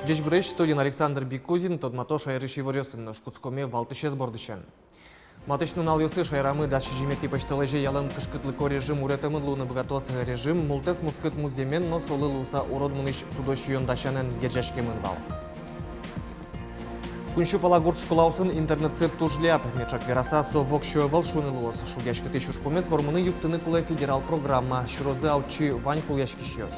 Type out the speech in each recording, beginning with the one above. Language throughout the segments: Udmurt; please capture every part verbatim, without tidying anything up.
Ӟечбуресь! Студиын Александр Бикузин. Тодмато шаерысь иворъёсын. Нош кутскомы валтӥсез бордысен. Матысь нуналъёсы шаерамы дас сизьыметӥ пӧсьтолэзе ялэм кышкытлыко режим уретэмын луыны быгатоз. Режим мултэс мускыт музъемен но солы луыса урод мынӥсь пудо сиён дасянэн герӟаськемын вал. Куинь сю пала гурт школаосын интернетсы туж ляб. Меӵак вераса, со воксё ӧвӧл шуыны луоз. Шугъяськытӥсь ужпумез вормыны юрттыны кулэ федерал программа. Сюрозы-а отчы вань кулэяськисьёс?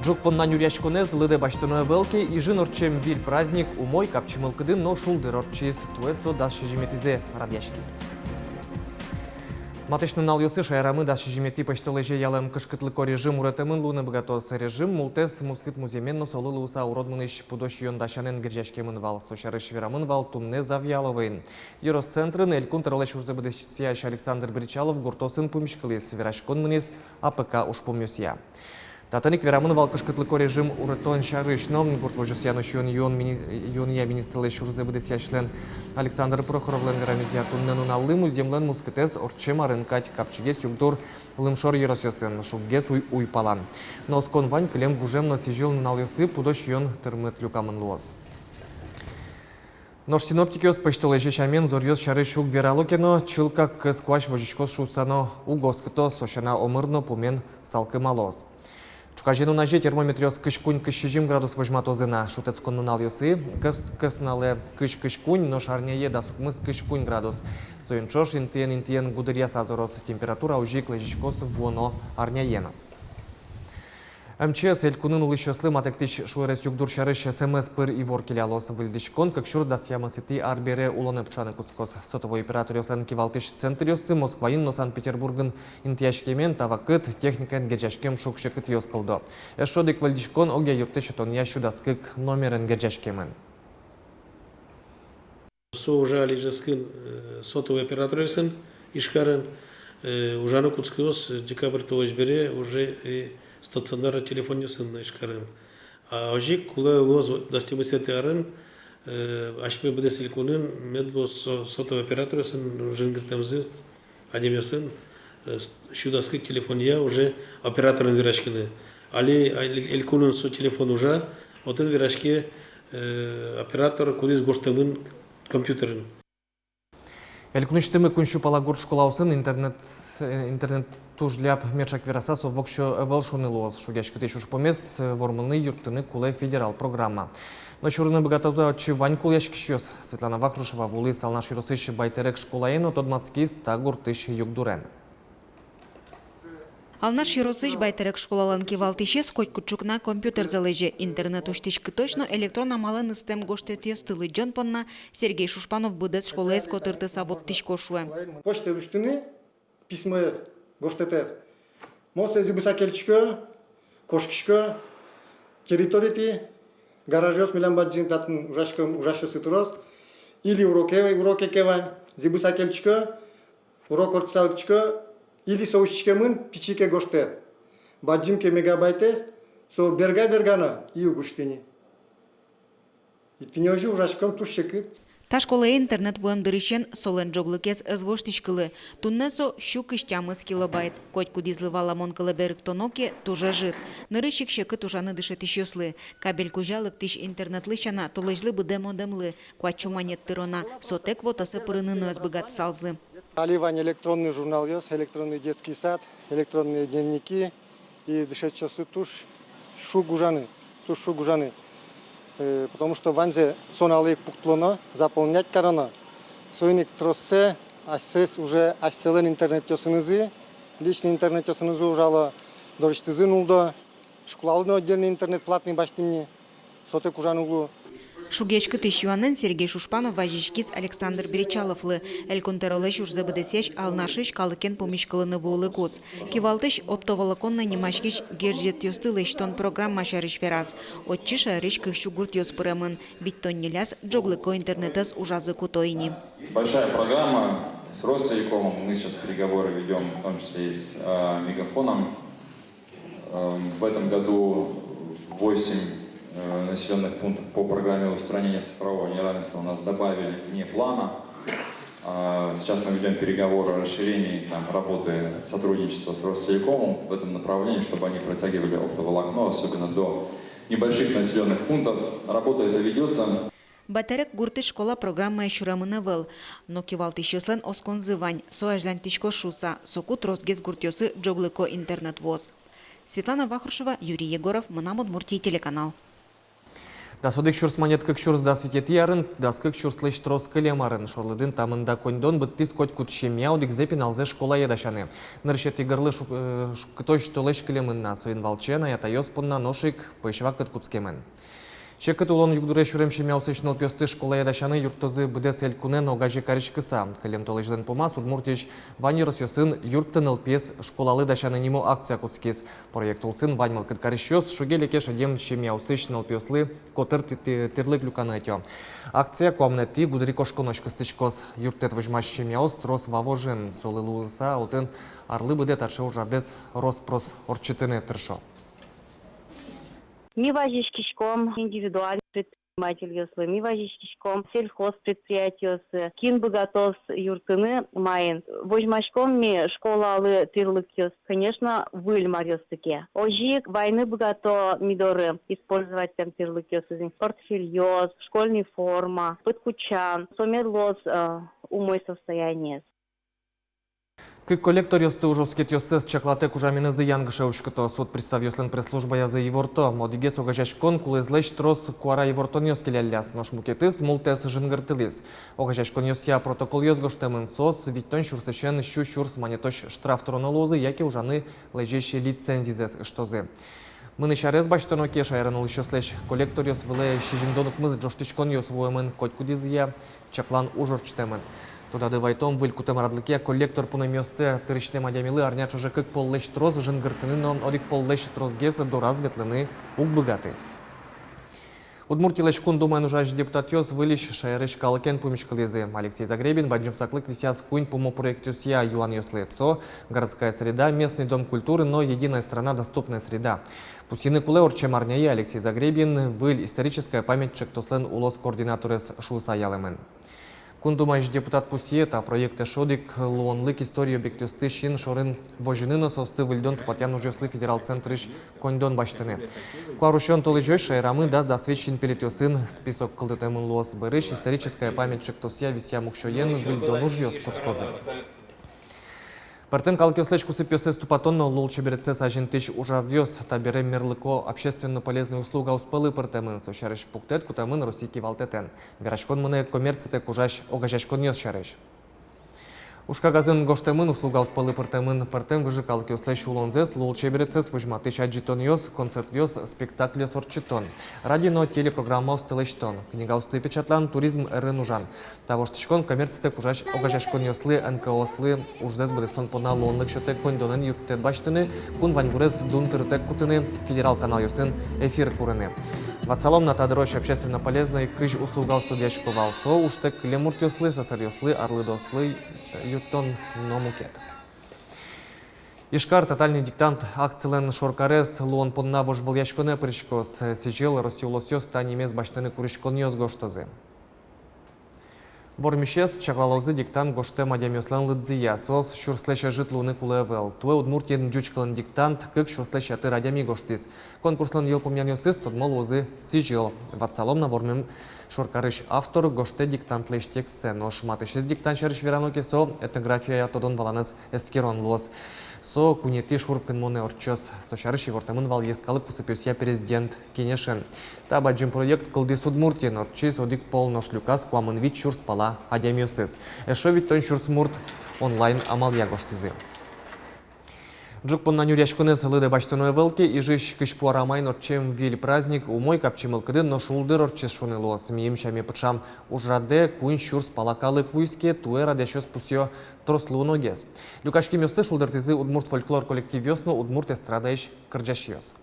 Ӝук понна нюръяськонэз лыдэ басьтоно ӧвӧл ке, Ижын ортчем виль праздник умой, капчи мылкыдын но шулдыр ортчиз. Туэ со дас сизьыметӥзэ радъяськиз. Матысь нуналъёсы шаерамы дас сизьыметӥ пӧсьтолэзе ялэм кышкытлыко режим уретэмын луыны быгатоз. Режим мултэс мускыт музъемен но солы луыса урод мынӥсь пудо сиён дасянэн герӟаськемын вал. Со сярысь верамын вал туннэ Завьяловоын. Ёросцентрын Элькун тӧролэсь ужзэ быдэсъясь Александр Бречалов гуртоосын пумиськылӥз, вераськон мынӥз АПК ужпумъёсъя. Татын ик верамын вал кышкытлыко режим уретон сярысь но. Гурт возёсъя но сиён-юон мини-, юонъя министрлэсь ужзэ быдэсъясьлэн Александр Прохоровлэн верамезъя, туннэ нуналлы музъемлэн мускытэз ортчем арын кадь, капчигес югдур лымшор ёросъёсын, шуггес уй уйпалан. Но оскон вань: кылем, гужем но сӥзьыл нуналъёсы пудо сиён тырмыт люкамын луоз. Нош синоптикъёс пӧсьтолэзе сямен зоръёс сярысь уг верало ке но, чылкак кӧс куазь возиськоз шуыса но уг оскыто, со сяна омыр но пумен салкымалоз. Ӵуказе нуназе термометръёс кызь куинь-кызь сизьым градус возьматозы на. Шутэтскон нуналъёсы кӧс-, кӧснуналэ кызь-кызь куинь, нош арняе дас укмыс-кызь куинь градус. Соин ӵош интыен-интыен гудыръяса зороз, температура озьы ик лэзиськоз вуоно арняе но. МЧС элькунын улӥсьёслы матэктӥсь шуэрес югдур сярысь СМС пыр ивор келялоз. Выльдӥськон кык сюрс дас тямысэтӥ ар бере улонэ пыӵаны кутскоз. Сотовой операторъёслэн кивалтӥсь центръёссы Москваын но Санкт-Петербургын интыяськемен, та вакытэ техникаен герӟаськем шуг-секытъёс кылдо. Эшшо одӥг выльдӥськон огъя юрттэт сётонъя сю дас кык номерен герӟаськемын. Со ужа али Ижевскын, э, сотовой операторъёсын Ижкарын, э, ужаны кутскоз декабрь толэзь бере уже и стационар телефонъёсын но Ижкарын. А озьы ик кулэ луоз дас тямысэтӥ арын, э, асьме быдэс элькунын мед луоз со-, сотовой операторъёсын жингыртэмзы адямиосын, э, с-, сю дас кык телефонъя уже операторен вераськыны. Али, али элькунын со телефон ужа, отын вераське, э, оператор, кудӥз гожтэмын компьютерын. Элькунысьтымы куинь сю пала гурт школаосын интернет, э, интернет туж ляб. Меӵак вераса, со воксё ӧвӧл шуыны луоз. Шугъяськытӥсь ужпумез, э, вормыны юрттыны кулэ федерал программа. Но сюрыны быгатозы-а отчы вань кулэяськисьёс? Светлана Вахрушева вуылӥз Алнаш ёросысь Байтерек школае но тодматскиз та гуртысь югдурен. Алнаш ёросысь Байтерек школалэн кивалтӥсез котькуд ӵукна компьютерзэ лэзе. Интернет усьтӥськытозь но электрон амалэн ыстэм гожтэтъёсты лыдӟон понна Сергей Шушпанов быдэс школаез котыртыса вуттӥсько, шуэ. Почтаез усьтыны, письмоез, гожтэтэз. Мон сое зӥбыса кельтӥсько, кошкисько, территориетӥ гаражъёс милям бадӟым, татын ужаськом, ужасьёсы трос. Или уроке, уроке ке вань, зӥбыса кельтӥсько, урок ортчыса лыктӥсько, или со усьтӥськемын пичи ке гожтэт. Бадӟым ке мегабайтэз, со берга-берга но и уг усьты ни. И тӥни озьы ужаськом туж секыт. Та школае интернет вуэм дырысен солэн ӝоглыкез ӧз воштӥськылы. Туннэ со сю кызь тямыс килобайт. Котькудӥзлы валамон кылэ берыктоно ке, туж ӧжыт. Нырысь ик секыт ужаны дышетӥсьёслы. Кабель кузя лыктӥсь интернетлы сяна, толэзьлы быдэ модемлы куать сю манет тыро на, сотэк вотэсэ пырыны но ӧз быгатысалзы. Али вань электронный журналъёс, электронный детский сад, электронные дневники. И дышетӥсьёслы туж шуг ужаны, туж шуг ужаны. Э, потому что ваньзэ со нуналэ ик пуктылоно, заполнять кароно. Соин ик троссэ асьсэос уже асьсэлэн интернетъёсынызы, личный интернетъёсынызы ужало, дорысьтызы нулло. Школалы но отдельный интернет платный басьтӥм ни. Сотэк ужаны уг лу. Шугъяськытӥсь юанэн Сергей Шушпанов вазиськиз Александр Бречаловлы, Элькун тӧролэсь ужзэ быдэсъясь Алнашысь калыкен пумиськылыны вуылыкуз. Кивалтӥсь оптоволоконной нимаськись герӟетъёсты лэсьтон программа сярысь вераз. Отчы шаерысь кык сю гуртъёс пыремын, витьтон ньыляз ӝоглыко интернетэз ужазы куто ини. Большая программа с Ростелекомом. Мы сейчас переговоры ведём, в том числе и с, а, Мегафоном. Эм, в этом году восемь, э, населённых пунктов по программе устранения цифрового неравенства у нас добавили вне плана. А, сейчас мы ведём переговоры о расширении там работы, сотрудничества с Ростелекомом в этом направлении, чтобы они протягивали оптоволокно, особенно до небольших населённых пунктов. Работа эта ведётся. Батарек гуртысь школа программае сюремын ӧвӧл, но кивалтӥсьёслэн осконзы вань, со азьланьтӥськоз шуыса, соку тросгес гуртъёсы ӝоглыко интернет вуоз. Светлана Вахрушева, Юрий Егоров, «Мынам Удмуртие» телеканал. Дас одӥг сюрс манет кык сюрс дас витетӥ арын дас кык сюрслэсь трос кылем арын. Шорлыдын та мында коньдон быдтӥз котькуд семья одӥгзэ пиналзэ школае дасяны. Нырысетӥ гырлы шук-, э, шуккытозь толэзь кылемын на, соин валче анай-атайёс понна нош ик пӧсь вакыт кутскемын. Секыт улон югдуре сюрем семьяосысь нылпиосты школае дасяны юрттозы быдэс элькунэн огазе кариськыса. Кылем толэзьлэн пумаз Удмуртиысь вань ёросъёсын «Юртты нылпиез школалы дасяны» нимо акция кутскиз. Проект улсын вань мылкыд карисьёс шуге-леке шедем семьяосысь нылпиослы котыр ти-, ти-, тӥрлык люканы ӧтё. Акция куамынэтӥ гудырикошконозь кыстӥськоз. Юрттэт возьмась семьяос трос Вавожын. Солы луыса, отын арлы быдэ таӵе ужрадэз рос-прос ортчытыны тыршо. Ми вазиськиськом индивидуальный предпринимательёслы, ми вазиськиськом сельхозпредприятиосы, кин быгатоз юрттыны маин. Возьмаськом ми школалы тӥрлыкъёс, конечно, выль маръёсты ке. Озьы ик вайыны быгато ми доры использовать карем тӥрлыкъёсыз ини: портфельёс, школьный форма, пыдкутчан, со мед луоз, э, умой состояниез. Кык коллекторъёсты ужоскетъёссэс чаклатэк ужаменызы янгыше уськыто. Суд приставъёслэн пресс-службаязы иворто: одӥгез огазеяськон кулэезлэсь трос куара ивортонъёс келялляз, нош мукетыз мултэс жингыртылӥз. Огазеяськонъёсъя протоколъёс гожтэмын, соос витьтон сюрсысен сю сюрс манетозь штраф тыроно луозы яке ужаны лэзись лицензизэс ыштозы. Мынӥсь арез басьтоно ке, шаерын улӥсьёслэсь коллекторъёс вылэ сизьымдон укмыс ӝожтӥськонъёс вуэмын, котькудӥзъя чаклан уж ортчытэмын. Тодады вайтом: выль кутэм радлыкъя коллектор пунэмъёссэ тырисьтэм адямилы арня ӵоже кык поллэсь трос жингыртыны но одӥг поллэсь тросгес дораз ветлыны уг быгаты. Удмуртилэсь Кун Думаын ужась депутатъёс выльысь шаерысь калыкен пумиськылӥзы. Алексей Загребин бадӟым саклык висъяз куинь пумо проектъёсъя юанъёслы. Со «Городская среда», «Местный дом культуры» но «Единая страна, доступная среда». Пусйыны кулэ, ортчем арняе Алексей Загребин «Выль историческая память» ӵектослэн улос координаторез шуыса ялэмын. Кун Думаысь депутат пусъе: та проект эшшо одӥг луонлык история объектъёсты син шорын возьыны но соосты выльдон-тупатъян ужъёслы федерал центрысь коньдон басьтыны. Куарусён толэзёзь шаерамы дас-дас вить синпелетъёсын список кылдытэмын луоз. Бӧрысь «Историческая память» ӵектосъя висъям уксёен выльдон ужъёс кутскозы. Пӧртэм калыкъёслэсь кусыпъёссэс тупатон но лулчеберетсэс азинтӥсь ужрадъёс табере мерлыко общественно-полезной услугаос пӧлы пыртэмын. Со сярысь пуктэт кутэмын Россия кивалтэтэн. Вераськон мынэ коммерцитэк ужась огазеяськонъёс сярысь. Уж кагазын гожтэмын: услугаос пӧлы пыртэмын пӧртэм выжы калыкъёслэсь улонзэс, лулчеберетсэс возьматӥсь адӟытонъёс, концертъёс, спектакльёс ортчытон, радио но телепрограммаосты лэсьтон, книгаосты печатлан, туризм сфераын ужан. Та воштӥськон коммерцитэк ужась огазеяськонъёслы, НКО-ослы ужзэс быдэстон понна луонлык сётэ коньдонэн юрттэт басьтыны, кун ваньбурез дун тырытэк кутыны, федерал каналъёсын эфир курыны. Ватсалом на, та дырозь общественно-полезной кызь услугаос тодъясько вал. Со ужтэк кылем муртъёслы, сӧсыръёслы, арлыдоослы юрттон но мукет. Ижкар «Тотальный диктант» акцилэн шоркарез луон понна вожвылъяськонэ пыриськоз. Сӥзьыл Россиысь улосъёс та нимез басьтыны куриськонъёс гожтозы. Вормисез чаклалозы диктант гожтэм адямиослэн лыдзыя. Соос сюрслэсь ӧжыт луыны кулэ ӧвӧл. Туэ Удмуртиын ӟуч кылын диктант кык сюрслэсь ятыр адями гожтӥз. Конкурслэн йылпумъянъёсыз тодмо луозы сӥзьыл. Ватсалом на, вормем шоркарысь автор гожтэ диктантлэсь текстсэ. Нош матысез диктант сярысь верано ке, со этнография тодон-валанэз эскерон луоз. Со куинетӥ шуркынмонэ ортчоз. Со сярысь ивортэмын вал йӧскалык кусыпъёсъя президент кенешын. Та бадӟым проект кылдӥз Удмуртиын, ортчиз одӥг пол, нош люказ куамын вить сюрс пала адямиосыз. Эшшо витьтон сюрс мурт онлайн амалъя гожтӥзы. Ӝук понна нюръяськонэз лыдэ басьтоно ӧвӧл ке, Ижысь Кызьпу арамаын ортчем виль праздник умой, капчи мылкыдын но шулдыр ортчиз шуыны луоз. Миым сяме пыӵам ужрадэ куинь сюрс пала калык вуиз ке, туэ радъясьёс пусъё: трос луоногес. Люкаськемъёсты шулдыртӥзы удмурт фольклор коллективъёс но удмурт эстрадаысь кырӟасьёс.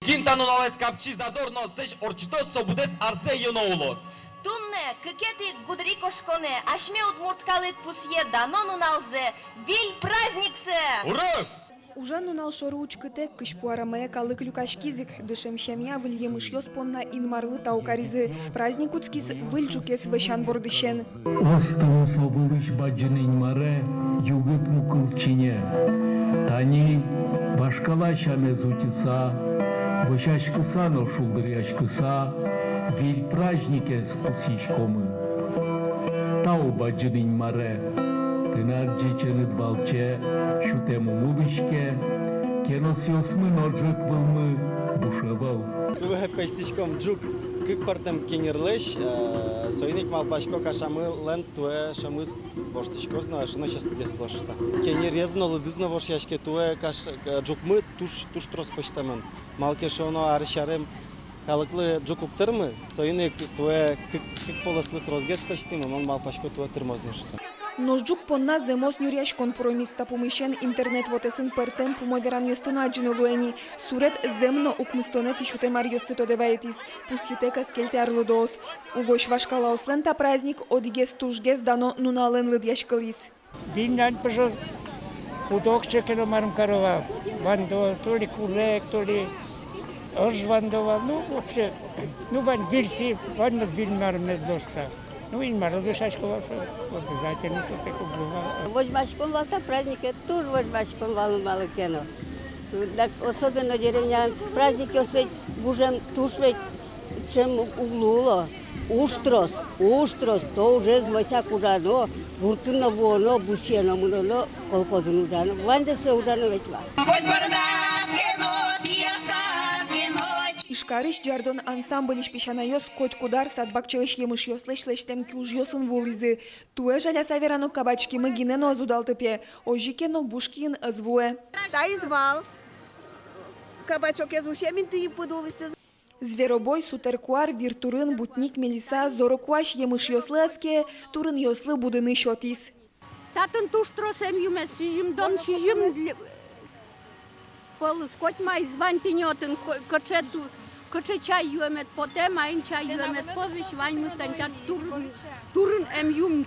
Кин та нуналэз капчи задор но сэзь ортчытоз, со быдэс арзэ ёно улоз. Туннэ, кыкетӥ гудырикошконэ, асьме удмурт калык пусъе дано нуналзэ, виль праздниксэ! Ура! Ужан нунал шоры учкытэк, Кызьпу арамае калык люкаськиз ик. Дышем сямъя выль емышъёс понна Инмарлы тау каризы. Праздник кутскиз выль ӝукез вӧсян бордысен. Ӧз тырмы со вылысь Бадӟым Инмаре, югыт мукылчине. Тани Вашкала сямез утьыса, вӧсяськыса но шулдыръяськыса, виль праздникез пусйиськомы. Тау бадӟым Инмаре, тынад ӟеченыд валче сютэм ум улӥське, кеносъёсмы но ӝӧк вылмы буш ӧвӧл. Туэ пӧзьтӥськом ӝук кык пӧртэм кеньырлэсь, э, соин ик малпасько, кашамылэн туэ шӧмыз воштӥськоз но, эшшо но ческытгес луоз шуса. Кеньырез но, лыдыз но вошъяське, туэ каш-, э, ӝукмы туж, туж трос пӧзьтэмын. Малы ке шуоно, арысь арым калыклы ӝук уг тырмы, соин ик туэ кык, кык полослы тросгес пӧзьтӥмы, мон малпасько, туэ тырмоз ни шуса. Нош ӝук понна зэмос нюръяськон пуромиз. Та пумысен интернет вотэсын пӧртэм пумо веранъёсты но адӟыны луэ ни. Сурет зэм но укмыстонэтӥ сютэм аръёсты тодэ вайытӥз. Пусйытэк ӧз кельтэ арлыдоос. Угось вашкалаослэн та праздник одӥгез тужгес дано нуналэн лыдъяськылӥз. Виньнан пыжо, куд-ог чекено марым каро вал, вандо, то ли курег, то ли ӧж вандо вал, ну, вообще, ну, вань виль си, ваньмыз виль марым мед луоз шуса. Ну, Инмарлы вӧсясько вал со, обязательно со тэк уг лу вал. Возьмаськом вал та празднике, туж возьмаськом вал, малы ке но. Так, особенно деревняын праздникъёс ведь гужем туж ведь ӵем уг луыло. Уж трос, уж трос, со ужез вӧсяк ужано, гуртын но вуоно, бусыено, мыноно, колхозын ужано, ваньзэ сое ужано ведь вал. Ижкарысь «Ӟардон» ансамбльысь песянайёс котькуд ар сад-бакчаысь емышъёслэсь лэсьтэм киужъёсын вуылӥзы. Туэ жаляса верано, кабачкимы гинэ но ӧз удалты, пе, озьы ке но буш киын ӧз вуэ. Таиз вал. Кабачокез усем интыын пыд улысьтыз. Зверобой, сутэр куар, вир турын, бутник, мелиса, зоро куазь емышъёслы ӧз ке, турынъёслы будыны сётӥз. Татын туж трос эмъюмез, сизьымдон сизьым ль-, пӧлысь, коть маиз вань тӥни отын, ко-, кыӵе ту-, кыӵе чай юэмед потэ, маин чай юэмед потэ, ваньмыз тани та турын, турын эмъюм.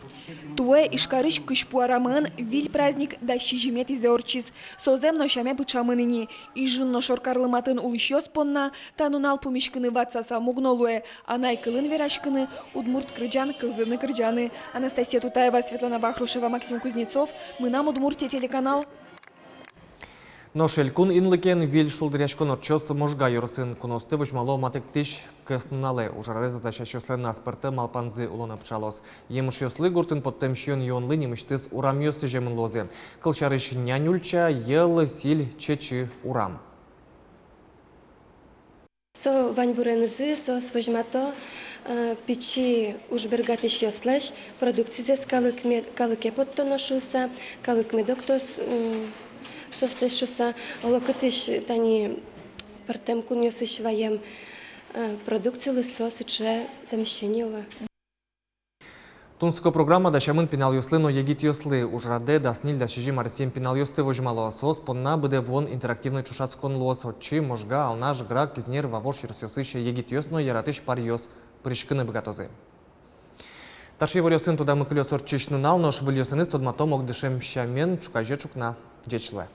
Туэ Ижкарысь Кызьпу арамаын виль праздник дас сизьыметӥзэ ортчиз. Со зэм но сяме пыӵамын ини. Ижын но шоркарлы матын улӥсьёс понна та нунал пумиськыны ватсаса муг но луэ, анай кылын вераськыны, удмурт кырӟан кылзыны-кырӟаны. Анастасия Тутаева, Светлана Вахрушева, Максим Кузнецов, «Мынам Удмуртие» телеканал. Нош элькун инлыкен виль шулдыръяськон ортчоз Можга ёросын. Куноосты возьмало матэктӥсь кӧснуналэ. Ужрадэз дасясьёслэн аспӧртэм малпанзы улонэ пыӵалоз. Емышъёслы гуртын поттэм сиён-юонлы нимысьтыз урамъёс сӥземын луозы. Кылсярысь, Нянь ульча, Йӧл, Силь, Чечы урам. Со ваньбуренызы соос возьмато, э, пичи ужбергатӥсьёслэсь продукцизэс калык мед-, калыке поттоно шуыса, калык мед октоз, м, соослэсь шуыса. Оло кытысь тани пӧртэм кунъёсысь ваем, э, продукцилы соос сыӵе замещение луэ. Тунсыко программа дасямын пиналъёслы но егитъёслы. Ужрадэ дас ньыль-дас сизьым аресъем пиналъёсты возьмало. Соос понна быдэ вуон интерактивной ӵошатскон луоз. Отчы Можга, Алнаш, Грах, Кизнер, Вавож ёросъёсысь егитъёс но яратӥсь паръёс пыриськыны быгатозы. Таӵе иворъёсын тодамы кылёз ортчись нунал, нош выльёсыныз тодматом огдышем сямен ӵуказе ӵукна. Ӟеч луэ.